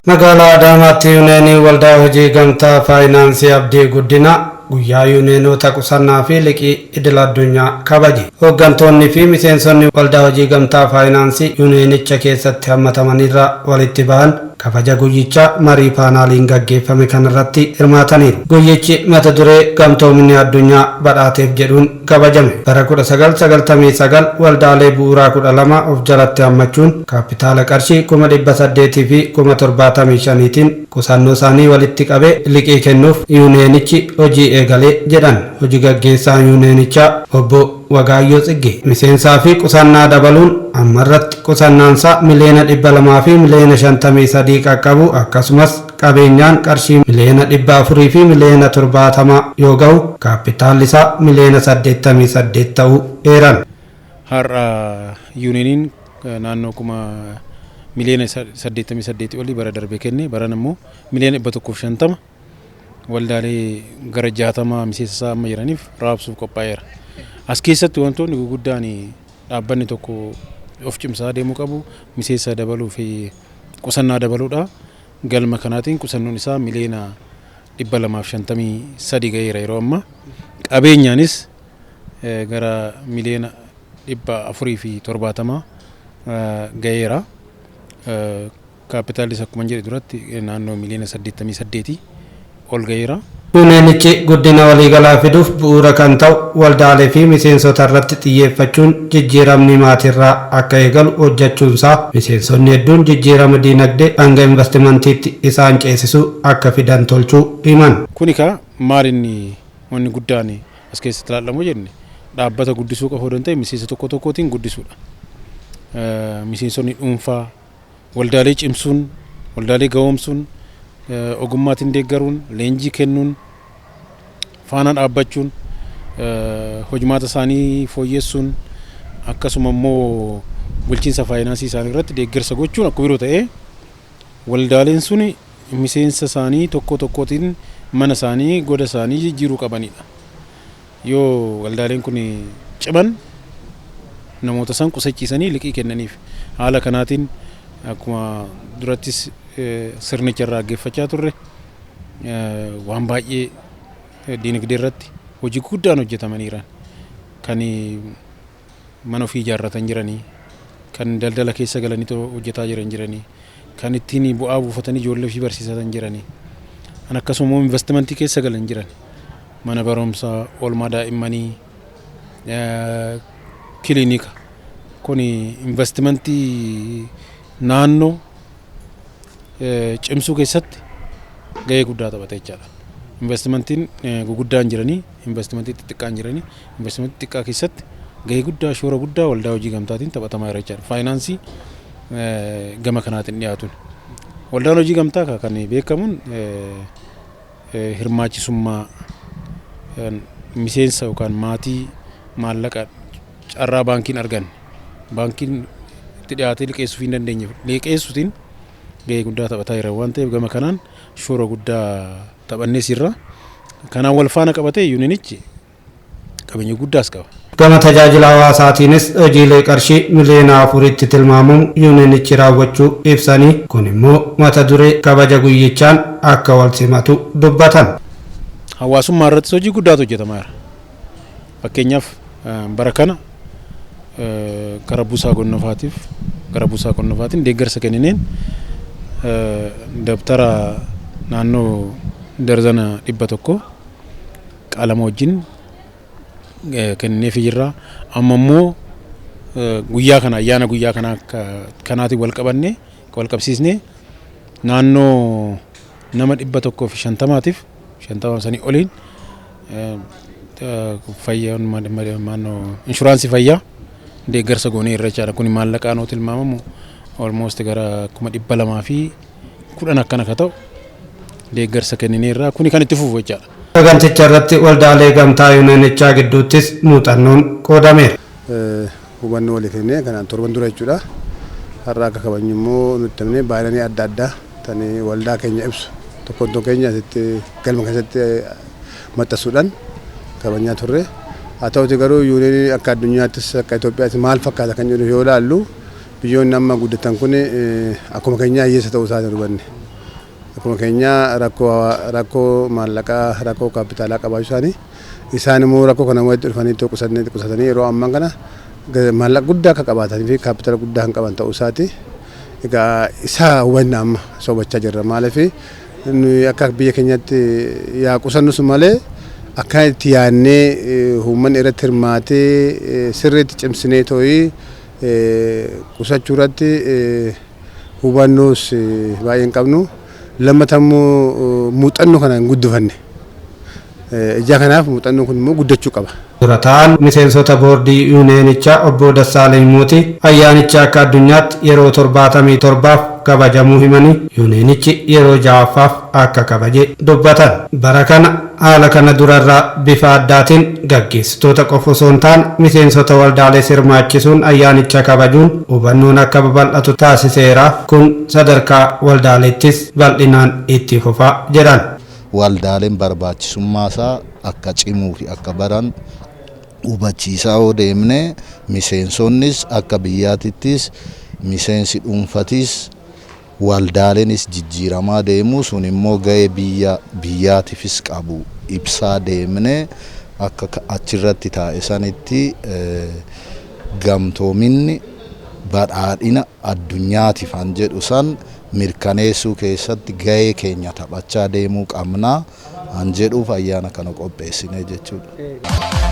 Magaalaa Adaamaatti Yuuneenii Waldaa Hojii Gamtaa Faayinaansii Abdii Guddinaa guyyaa yuuneenota qusannaa fi liqii idil addunyaa kabaje. Hooggantoonni fi miseensonni waldaa hojii gamtaa faayinaansii yuuneenicha keessatti hammatamanirraa walitti bahan kabaja guyyichaa marii paanaaliin gaggeeffame kanarratti hirmaataniiru. Guyyichi mata duree "Gamtoominni addunyaa badhaateef" jedhuun kabajame. Bara 1999 waldaalee bu'uuraa 12 of jalatti hammachuun kaapitaala qarshii 875,000tiin qusannoo isaanii walitti qabee liqii kennuuf yuuneenichi hojii eegalee jedhan hojii gaggeessaan yuuneenichaa obbo Wagaayyoo Tsiggee. Miseensaa fi qusannaa dabaluun ammarratti qusannaansaa 253,000,000 qaqqabu, akkasumas qabeenyaan qarshii 470,000,000 yoo ga'u, kaapitaalli isaa 88 miliyoona ta'uu eeran. Har'a yuuniyeeniin naannoo 88 miliyoona olii bara darbe kenne, baran immoo 150 miliyoona waldaalee gara 60 miseensa isaa amma jiraniif raabsuuf qophaa'eera. As keessatti wantoonni guguddaan dhaabbanni tokko of cimsaa deemuu qabu miseensa dabaluu fi qusannaa dabaluudha. Galma kanaatiin qusannoon isaa 253 miliyoona ga'eera yeroo ammaa. Qabeenyaanis gara 470 miliyoona ga'eera. Kaapitaallis akkuma jedhe duratti naannoo 88 miliyoona ol ga'eera. Yuuneenichi guddina waliigalaa fiduuf bu'uura kan ta'u waldaalee fi miseensota irratti xiyyeeffachuun jijjiiramni maatirraa akka eegalu hojjechuunsaa miseensonni hedduun jijjiirama diinagdee hanga investimantiitti isaan ceesisuu akka fidan tolchuu himan. Kuni kaa maal inni wanni guddaan as keessatti ilaallamu jenne, dhaabbata guddisuu qofa odoo hin ta'in miseensa tokko tokkootiin guddisuudha. Miseensonni dhuunfaa waldaalee cimsuun, waldaalee gahoomsuun, ogummaatiin deeggaruun, leenjii kennuun, faana dhaabbachuun, hojmaata isaanii fooyyessuun, akkasuma immoo bulchiinsa faayinaansii isaanii irratti deeggarsa gochuun akkuma yeroo ta'ee, waldaaleen sun miseensa isaanii tokko tokkootiin mana isaanii, goda isaanii jijjiiruu qabanidha. Yoo waldaaleen kun ciman namoota san qusachiisanii liqii kennaniif. Haala kanaatiin akkuma durattis sirnicha irraa gaggeeffachaa turre, waan baay'ee diinagdee irratti hojii guddaan hojjetamaniiran, kan mana ofii ijaarratan jiranii, kan daldala keessa galanii hojjetaa jiran jiranii, kan ittiin bu'aa buufatanii ijoollee ofii barsiisatan jiranii, kan akkasuma immoo investimentii keessa galan jiran, mana barumsaa, oolmaa daa'immanii, kiliinika, kun investimentii naannoo cimsuu keessatti gahee guddaa taphata jechaadha. Investimentiin guguddaan jiranii, investimentii xixiqqaan jiranii, investimentii xixiqqaa keessatti gahee guddaa, shoora guddaa waldaa hojii gamtaatiin taphatamaa jira jechaadha. Faayinaansii gama kanaatiin dhiyaatuun. Waldaan hojii gamtaa kan beekamuun hirmaachisummaa miseensa yookaan maatii maallaqa carraa baankiin arganne, baankiin itti dhiyaatee liqeessuuf hin dandeenye liqeessuutiin gahee guddaa taphataa jira waan ta'eef, gama kanaan shoora guddaa taphannees jirra. Kanaan wal faana qabatee yuuniinichi qabeenya guddaas qaba. Gama tajaajila hawaasaatiinis hojiilee qarshii 4 miliyoona tilmaamamu yuuniinichi raawwachuu ibsanii, kun immoo mata duree kabaja guyyichaan akka wal simatu dubbatan. Hawaasummaa irrattis hojii guddaatu hojjetamaa jira. Fakkeenyaaf, bara kana gara buusaa gonnofaatiif, gara buusaa gonnofaatiin deeggarsa kennineen dabtara naannoo darzana 100 qalama wajjin kennineefii jirra. Amma immoo guyyaa kana, ayyaana guyyaa kanaa kanaatiin wal qabannee, wal qabsiisnee, naannoo nama 150tiif, 50 sanii oliin fayyaa, naannoo inshuraansii fayyaa deeggarsa goonee irra jechaadha. Kun maallaqaan yoo tilmaamamu almost gara 210,000 akkana ka ta'u deeggarsa kennineerra. Kuni kan itti fufu jechaadha. Saganticha irratti waldaalee gamtaa yuuneenichaa gidduuttis muuxannoon qoodameera. Hubannoo walii kennee kanaan torban dura jechuudha. Har'a akka kabajnu immoo nutti himnee baay'inanii adda addaa tan waldaa keenya ibsu tokkoon tokko keenya asitti galma keessatti maxxansuudhaan kabajnaa turre. Haa ta'uti garuu yuuneenii akka addunyaattis akka Itoophiyaattis maal fakkaata kan jedhu yoo ilaallu, biyyoonni amma guddatan kun akkuma keenyaa hiyyeessa ta'uu isaanii hubanne. Akkuma keenya rakkoo maallaqaa, rakkoo kaapitaalaa qabaachuu isaanii, isaan immoo rakkoo kana walitti dhufanii qusatanii yeroo ammaa kana maallaqa guddaa akka qabaatanii fi kaapitaala guddaa kan qaban ta'uu isaati. Egaa isa hubanna, amma isa hubachaa jirra. Maaliif, nuyi akka biyya keenyatti yaa qusannus malee akka itti yaadnee uummanni irratti hirmaatee sirriitti cimsinee too'ii qusachuu irratti hubannoos baay'ee hin qabnu. Lammata immoo muuxannoo kana hin guddifanne. Ijaa kanaaf muuxannoon kun immoo guddachuu qaba. Dura ta'an miseensota boordii yuuniyeenichaa obbo Dassaaleny Mootii ayyaanicha akka addunyaatti yeroo 77f kabajamuu himanii, yuuniyeenichi yeroo ja'affaaf akka kabaje dubbatan. Bara kana haala kana durarraa bifa addaatiin gaggeessitoota qofa osoo hin taane miseensota waldaalee hirmaachisuun ayyaanicha kabajuun hubannoon akka babal'atu taasiseera. Kun sadarkaa waldaaleettis bal'inaan itti fufaa jedhan. Waldaaleen barbaachisummaa isaa akka cimuu fi akka baran hubachiisaa yoo deemne, miseensonnis akka biyyaatittis, miseensi dhuunfatis, waldaaleenis jijjiiramaa deemu. Sun immoo ga'ee biyya biyyaatiifis qabu ibsaa deemne, akka achirratti taa'e sanitti gamtoominni badhaadhina addunyaatiif han jedhu san mirkaneessuu keessatti ga'ee keenya taphachaa deemuu qabnaa han jedhuuf ayyaana kana qopheessine jechuudha.